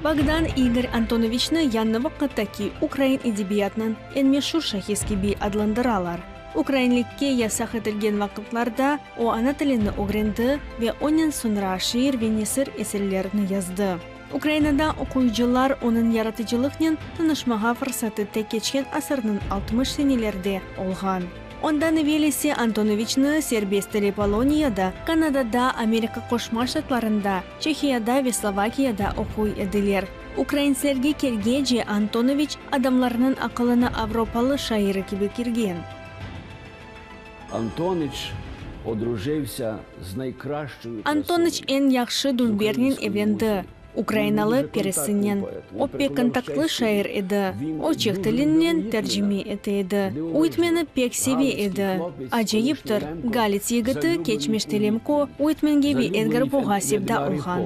Bogdan İgor Antonoviçni yañı vaqıttaki ukrain edebiyatınıñ eñ meşur şahis kibi adlandıralar. Ukrainlikke yasaq etilgen vaqıtlarda o ana tilini ögrendi ve onen soñra şiir ve nesir eserlerini yazdı. Ukrainada oquyıcılar onıñ yaratıcılıqnen tanışmağa fırsatı tek keçken asırnıñ 60 senelerde olğan. Ondan evel ise Antonoviçni serbest tili Poloniyada, Kanadada, Amerika Qoşma Ştatlarında, Çehiyada ve Slovakiyada oquy ediler. Ukraintslerge kelgence Antonoviç adamlarnıñ aqılına avropalı şairi kibi kirgen. Antonıç odrujivsâ z naykrashçoyu Antonıç eñ yahşı dülbernen evlendi, ukrainalı perisinen. O pek kontaktlı şair edi. O çeh tilinen tercime ete edi. Uitmeni pek seve edi. Acayiptir, galits yigiti keçmişte Lemko, Uitmenge ve Edgar Poğa sevda olğan.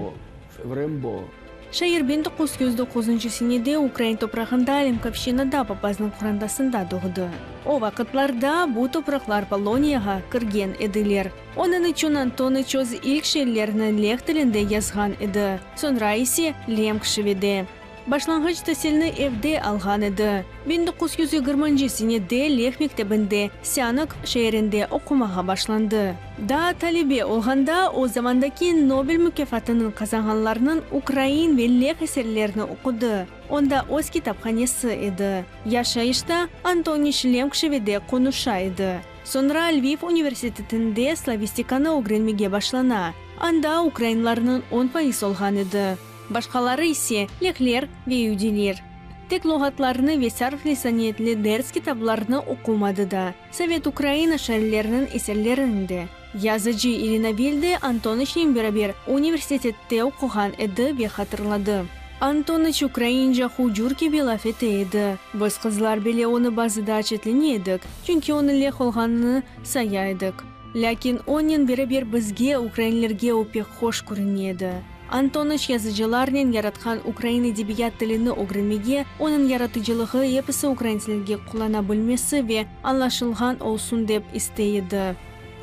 Şair 1909-ncı senede ukrain toprağında Lemkovşçinada papaznıñ qorantasında doğdı. O vaqıtlarda bu topraqlar Poloniyağa kirgen ediler. Onıñ içün Antonıç öz ilk şiirlerini leh tilinde yazğan edi, soñra ise lemk şivede. Başlanğıç tasilni evde alğan edi. 1920-nci senede leh mektebinde, Sânok şeerinde oqumağa başlandı. Daa talebe olğanda o zamandaki Nobel mukâfatınıñ qazanğanlarnıñ ukrain ve leh eserlerini oqudı. Onda öz kitaphanesi edi. Yaşayışta Antoniç lemk şivede qonuşa edi. Soñra Lviv universitetinde slavistikanı ögrenmege başlana. Anda ukrainlarnıñ 10% olğan edi. Başqaları ise, lehler ve yeudiler. Tek luğatlarnı ve sarf lisaniyetli ders kitaplarını oqumadı da, sovet Ukraina şairleriniñ eserlerini de. Yazıcı İrina Vilde Antonıçnen beraber universitette oquğan edi ve hatırladı. Antonıç ukrainca hucur kibi laf ete edi. Biz qızlar bile onı bazıda çetlene edik, çünki onı leh olğanını saya edik. Lâkin onen beraber bizge, ukrainlerge o pek hoş körüne edi. Antonıç yazıcılarnen yaratqan ukrain edebiyat tilini ögrenmege, onıñ yaratıcılığı episi ukraintslerge qullana bilmesi ve añlaşılğan olsun dep istey edi.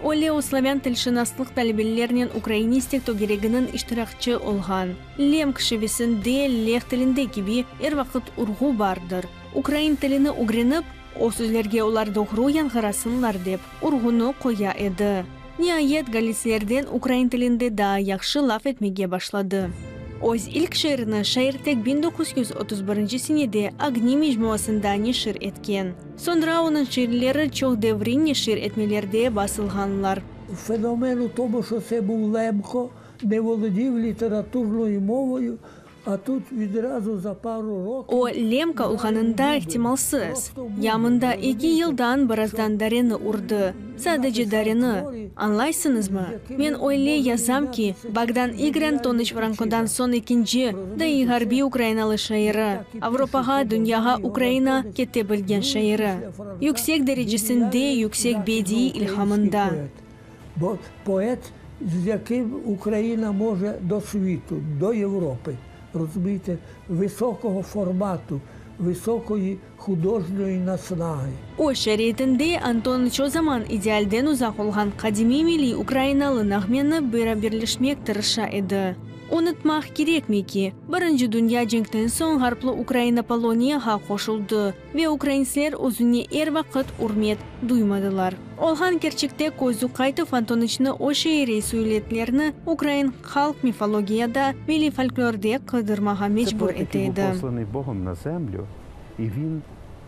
Öyle o slavân tilşınaslıq talebelernen ukrainistik tögereginiñ iştirakçı olğan. Lemk şivesinde leh tilinde kibi er vaqıt urğu bardır. Ukrain tilini ögrenip, o sözlerge olar doğru yañğırasınlar dep, urğunı qoya edi. Niayet, galitslerden ukrain tilinde daa yahşı laf etmege başladı. Öz ilk şiirini şair tek 1931 senede Ogni mecmuasında neşir etken. Soñra onıñ şiirleri çoq devriy neşir etmelerde basılğanlar. Fenomen у тому, що це був Лемко, не володів літературною мовою, а тут відразу за пару років... O, lemko olğanında ihtimalsız. Ya mında eki yıldan birazdan dareni urdı. Sadece dareni. Añlaysıñızmı? Men öyle yazam ki, Bogdan İgor Antonıç Frankodan soñ ekinci, daiy ğarbiy ukrainalı şairi, Avropağa, dünyağa Ukraina kete bilgen şairi. Yüksek derecesinde, yüksek bediiy ilhamında. Бо поет, з яким Україна може до світу, до Європи, розумієте, високого формату, високої художньої наснаги. Öz şaraitinde Antonıç o zaman idealden uzaq olğan qadimiy milliy ukrainalı nağmeni beraberleşmek tırışa edi. Unutmaq kerekmey ki, Birinci dünya cenkten soñ ğarplı Ukraina Poloniyağa qoşuldı ve ukraintsler özüne er vaqıt ürmet duymadılar. Olğan kerçekte közü qaytuv Antonıçnı o şiiriy süyletlerni ukrain halq mifologiyada, milliy folklorde qıdırmağa Це mecbur поет, ete який був edi. посланий Богом на землю, і він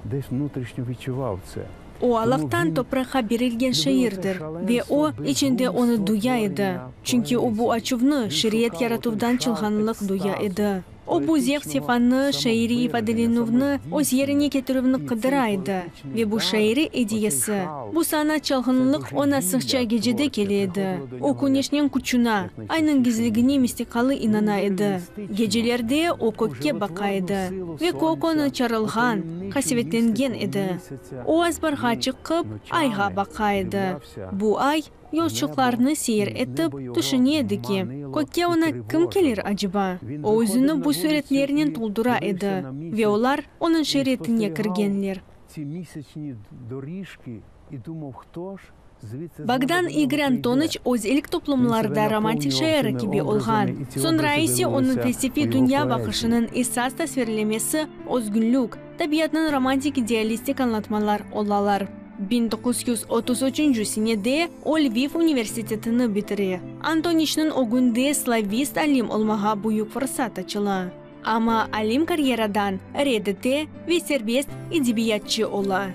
десь внутрішньо відчував це. O, Тому Allahtan він topraqqa berilgen любив оце şairdir ve o, шаленство, içinde onı безумство duya edi, творення çünki o bu поезії. açuvnı, Він şiiriyet шукав отой yaratuvdan шал çılğanlıq duya екстазу, edi. O, bu поетичного zevq-sefanı, şairiy самовираження, ifadelenüvni, öz yerine самоздійснення. ketirüvni І qıdıra цей edi. поетичний Ve bu дар, şairiy оцей ediyesi, шал, bu sanat це çalğınlıq oña sıqça божевілля gecede творче, kele edi. приходило до O, нього як, küneşniñ küçüna, як aynıñ найчастіше gizligine вночі. mistikalı Він inana вірив edi. містично Gecelerde o, у kökke baqa животворну edi силу ve kök onı сонця, у çarılğan, таємничу qasevetlengen містику edi. місяця. O, azbarğa Він çıqıp, ayğa ночами baqa edi. дивлявся Bu ay в небо, yolçuqlarnı seyir і etip, небо його tüşüne edi ki, манило kökke і oña kim kelir, тривожило. aceba? Він O, виходив özüni на bu вулицю süretlernen і toldura дивився edi на ve місяць olar onıñ і şiiriyetine спостерігав kirgenler. ці місячні доріжки і думав, хто ж звідси Bogdan знову до нього İgor прийде. Antonıç öz ilk Він себе toplumlarda romantik наповнював şairi цими kibi образами, olğan. і ці Soñra образи ise onıñ вилилися у felsefiy його dünya поезії. baqışınıñ esas tasvirlemesi özgünlük, tabiatnıñ romantik-idealistik añlatmalar olalar. 1933 senede o Lviv universitetini bitire. Antoniçniñ ögünde slavist alim olmağa büyük fırsat açıla. Amma alim karyeradan red ete ve serbest edebiyatçı ola.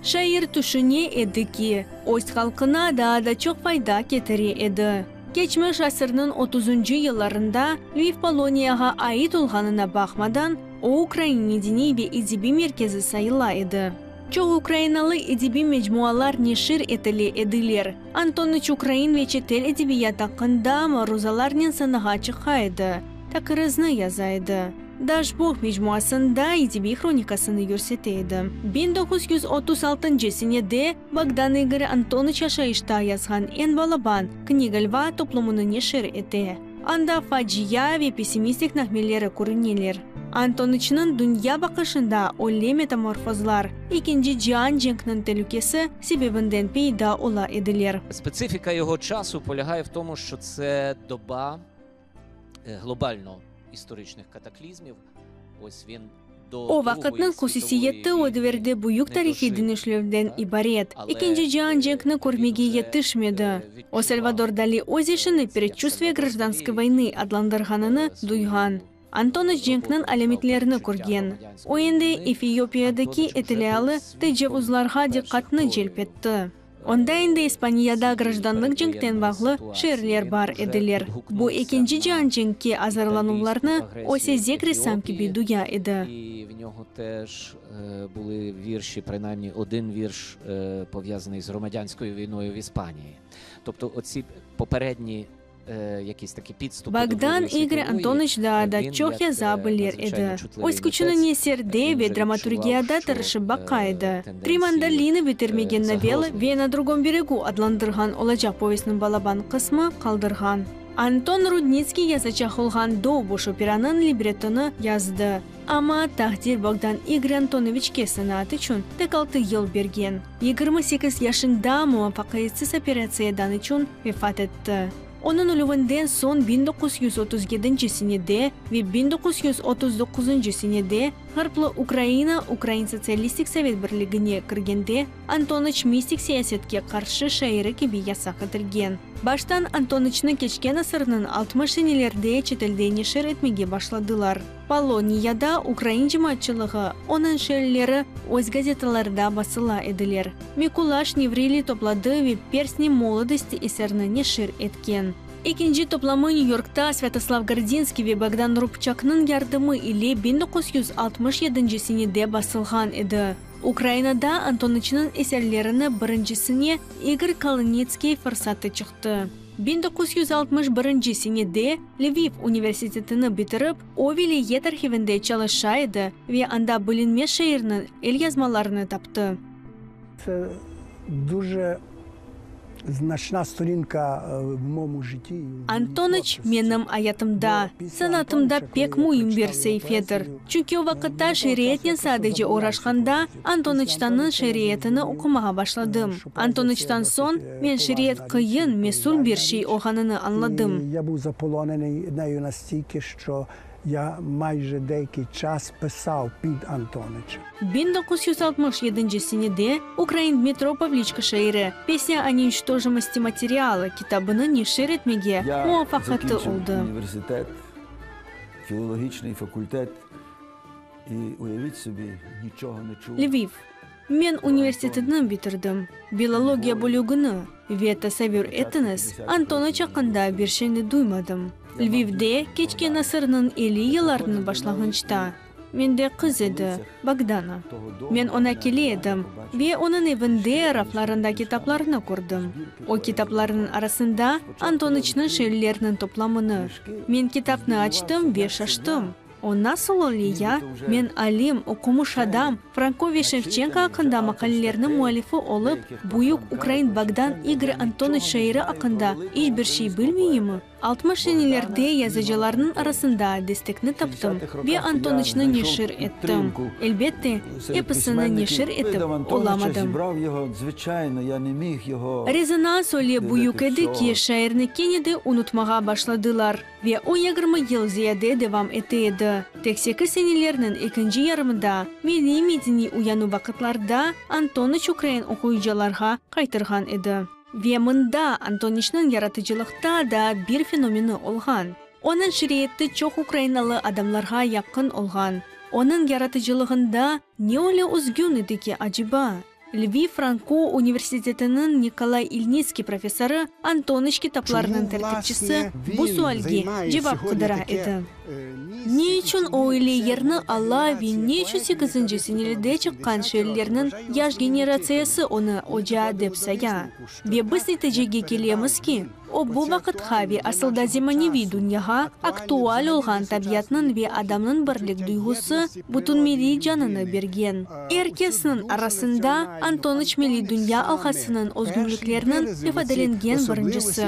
Şair tüşüne edi ki, öz halqına daa da çoq fayda ketire edi. Keçmiş asırnıñ otuzıncı yıllarında Lviv Poloniyağa ait olğanına baqmadan, o ukrain medeniy ve edebiy merkezi sayıla edi. Çoq ukrainalı edebiy mecmualar neşir etile ediler. Antonıç ukrain ve çetel edebiyat aqqında maruzalarnen sanağa çıqa edi, taqrizni yaza edi. Daş Boh mecmuasında edebiy hronikasını yürsete edi. 1936 senede Bogdan İgor Antonıç aşayışta yazğan eñ balaban Kniga lva toplumını neşir ete. Anda facia ve pessimistik nağmeleri körüneler. Antonıçnıñ dünya baqışında öyle metamorfozlar, Ekinci cian cenkniñ telükesi sebebinden peyda ola ediler. Специфіка його часу полягає в тому, що це доба глобально історичних катаклізмів. Ось він до O vaqıtnıñ hususiyeti o devirde büyük tarihiy deñişüvlerden ibaret. Ekinci cian cenkni körmege yetişmedi. O Salvador Dali öz işini Predçuvstviye grajdanskoy voynı adlandırğanını duyğan. Antonıç cenkniñ alâmetlerini körgen. O endi Efiopiyadaki italâlı tecavuzlarğa diqqatnı celp etti. Onda endi İspaniyada grajdanlıq cenkten bağlı şiirler bar ediler. Bu ekinci cian cenkke azırlanuvlarnı o sezek ressam kibi duya edi. І в нього теж були вірші, принаймні один вірш пов'язаний з громадянською війною в Іспанії. Тобто оці попередні якісь такі підступи до Bogdan Другої İgor світової, Antonıç daa da він çoq як yaza bilir надзвичайно edi. чутливий Öz küçüni митець, nesirde він ve вже відчував, dramaturgiyada що tırışıp baqa edi. Tri тенденції mandolina bitirmegen novela загрозливі. ve Na drugom beregu adlandırğan olacaq povestniñ balaban qısmı qaldırğan. Anton Rudnitskiy yazacaq olğan Dovbuş operanıñ librettonı yazdı. Amma taqdir Bogdan İgor Antonoviçke sanaat içün tek altı yıl bergen. 28 yaşında muvafaqiyetsiz operatsiyadan içün vefat etti. Onıñ ölüvinden soñ 1937 senede ve 1939 senede Ğarplı Ukraina Ukrain Sotsialistik Sovet Birligine kirgende Antonıç mistik siyasetke qarşı şairi kibi yasaq etilgen. Baştan Antonıçnı keçken asırnıñ 60 senelerde çetelde neşir etmege başladılar. Poloniyada ukrain cemaatçılığı, onıñ şiirleri öz gazetalarda basıla ediler. Mikulaş Nevrili topladı ve Perstni molodosti eserini neşir etken. Ekinci toplamı Nyu-Yorkta Svâtoslav Gordinskiy ve Bogdan Rubçaknıñ yardımı ile 1967 senede basılğan edi. Ukrainada Antonıçnıñ eserlerini birincisine İgor Kolınitskiy fırsatı çıqtı. 1961 senede Lviv universitetini bitirip, o vilâyet arhivinde çalışa edi ve anda bilinmez şairniñ elyazmalarını taptı. Це дуже значна сторінка в моєму житті і в моїй Antonıç творчості. menim ayatımda, Бо після sanatımda Антонича, pek коли я müim bir прочитав його saifedir. поезію, Çünki o vaqıtta до того часу şiiriyetnen я просто sadece забував цю oğraşqanda, поезію. Після Antonıçtanıñ Антонича я şiiriyetini зрозумів, oqumağa başladım. що поезія це Antonıçtan soñ досить men şiiriyet поважна річ, qıyın, mesül bir відповідальна şey річ. olğanını añladım. І я був заполонений нею настільки, що я майже деякий час писав під Антонича. 1967 senede ukrain Dmitro Pavliçko şairi Pesnâ o neunçtojimosti materiala kitabını neşir etmege Я muvafaqatı закінчив oldı. університет, філологічний факультет, і уявіть собі, нічого не чув. Lviv. Men universitetni bitirdim, bilologiya bölügini, ve, tasavvur etiñiz, Antonıç aqqında bir şeyni duymadım. Lvivde, keçken asırnıñ 50 yıllarınıñ başlanğıçta, mende qız edi, Bogdana. Men oña kele edim ve onıñ evinde raflarında kitaplarnı kördim. O kitaplarnıñ arasında Antonıçnıñ şiirleriniñ toplamını. Men kitapnı açtım ve şaştım. O nasıl öyle ya? Men alim, oqumış adam, Franko ve Şevçenko aqqında maqalelerniñ müellifi olıp, büyük ukrain Bogdan İgor Antonıç şairi aqqında iç bir şey bilmeyimmi? 60 senelerde yazıcılarnıñ arasında destekni taptım ve Antonıçnı neşir ettim. Elbette, episini neşir etip olamadım. Rezonans öyle büyük edi ki, şairni kene de unutmağa başladılar. Ve o 20 yıl ziyade devam ete edi. Tek sekiz senelerniñ ekinci yarımında, milliy-medeniy uyanuv vaqıtlarda Antonıç ukrain oquyıcılarğa qaytırğan edi. Ve mında Antoniçniñ yaratıcılıqta da bir fenomeni olğan. Onıñ şiiriyeti çoq ukrainalı adamlarğa yaqın olğan. Onıñ yaratıcılığında ne öyle özgün edi ki, aceba? Lviv Franko universitetiniñ Nikolay İlnitskiy professorı Antonıç kitaplarınıñ tertipçisi bu sualge cevap qıdıra edi. Ne içün o öyle yerni ala ve ne içün sekizinci senelerde çıqqan şiirlerniñ yaş generatsiyası onı oca dep saya? Ve biz neticege kelemiz ki, o bu vaqıtqa ve asılda zemaneviy dünyağa aktual olğan tabiatnıñ ve adamnıñ birlik duyğusı bütün milliy canını bergen. Er kesniñ arasında Antonıç milliy dünya alğasınıñ özgünlikleriniñ ifadelengen birincisi.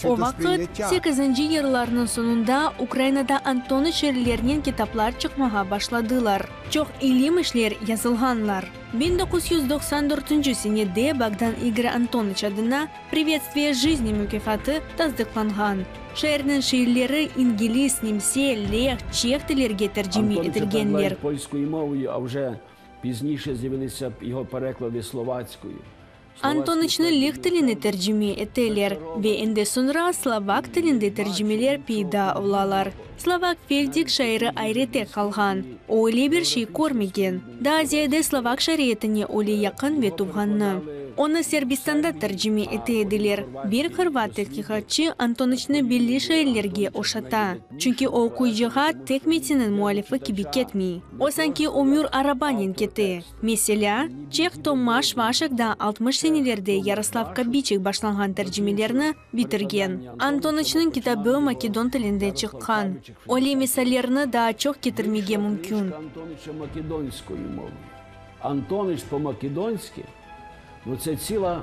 O vaqıt, sekizinci yıllarnıñ soñunda Ukrainada Antonıç şiirlerinen kitaplar çıqmağa başladılar. Çoq ilim işler yazılğanlar. 1994 senede Bogdan İgor Antonıç adına Privetstviye jizni mukâfatı tasdıqlanğan. Şairniñ şiirleri ingilis, nemse, leh, çeh tillerge tercime Antonича etilgenler. навіть польською мовою, а вже пізніше з'явилися його переклади словацькою. Antonıçnı leh tiline tercime eteler ve endi soñra slovak tilinde tercimeler peyda olalar. Slovak Feldik şairi ayrette qalğan, o öyle bir şey körmegen, daa ziyade slovak şairiyetine öyle yaqın ve tuvğannı. Onı Serbistanda tercime ete ediler. Bir hırvat tedqiqatçı Antonıçnı belli şairlerge oşata, çünki o oquyıcığa tek metinniñ müellifi kibi ketmey, o sanki ömür arabanen kete. Meselâ, çeh Tomaş Vaşek da 60 senelerde Yaroslav Kabiçek başlanğan tercimelerni bitirgen. Antonıçnıñ kitabı makedon tilinde çıqqan. Öyle misallerni daa çoq ketirmege mümkün. Antonича македонською мовою. Антонич по-македонськи, ну це ціла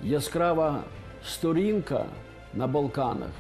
яскрава сторінка на Балканах.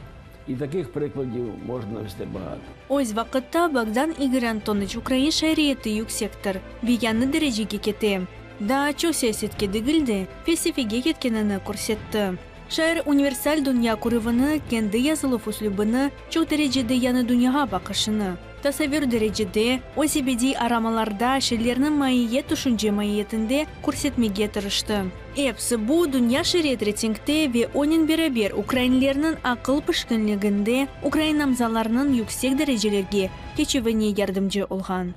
І таких прикладів можна навести багато. Öz vaqıtta Bogdan İgor Antonıç ukrain şairiyeti yüksektir ve yañı derecege kete. Daa çoq siyasetke degil de, felsefege ketkenini körsetti. Şair universal dünya körüvini, kendi yazıluv üslübini, çoq derecede yañı dünyağa baqışını, tasavvür derecede, öz ebediy aramalarda şiirlerniñ maiyet tüşünce maiyetinde körsetmege tırıştı. Episi bu, dünya şiiriyet reytingte ve onen beraber ukrainlerniñ aqıl pişkinliginde ukrain namzalarınıñ yüksek derecelerge keçüvine yardımcı olğan.